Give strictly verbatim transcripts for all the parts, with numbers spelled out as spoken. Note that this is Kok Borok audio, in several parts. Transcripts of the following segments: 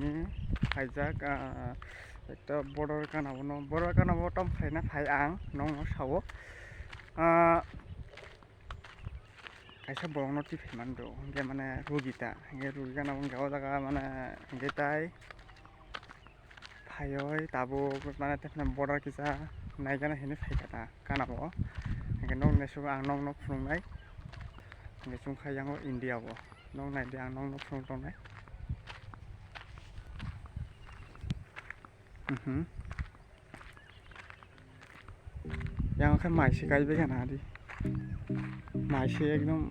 Ni khaijak, ah, ekta border gana bono, border gana bo tom khaina phai ang nokno sao. Ah, kaisa borokno twi phai mando, hwnkhe mane rugi ta, hwnkhe rugi gana bo hwnkhe o jaga mane hwnkhe tai phaioi tabuk mane tei border kisa naigana hinwi phaikha ta gana bo, hwnkhe nok naisuk ang nokno phunuknai, hwnkhe chwngkha yang o India o. Nok nai di, ang nokno phunuk tongnai. Mhm. Yang khe mai se kai bai gana di. Mai se ekdom.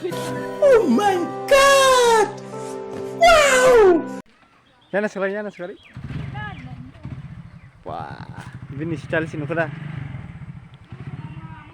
Oh my God! Wow! Yana sekali, yana sekali. Wah, bini style si nukho da.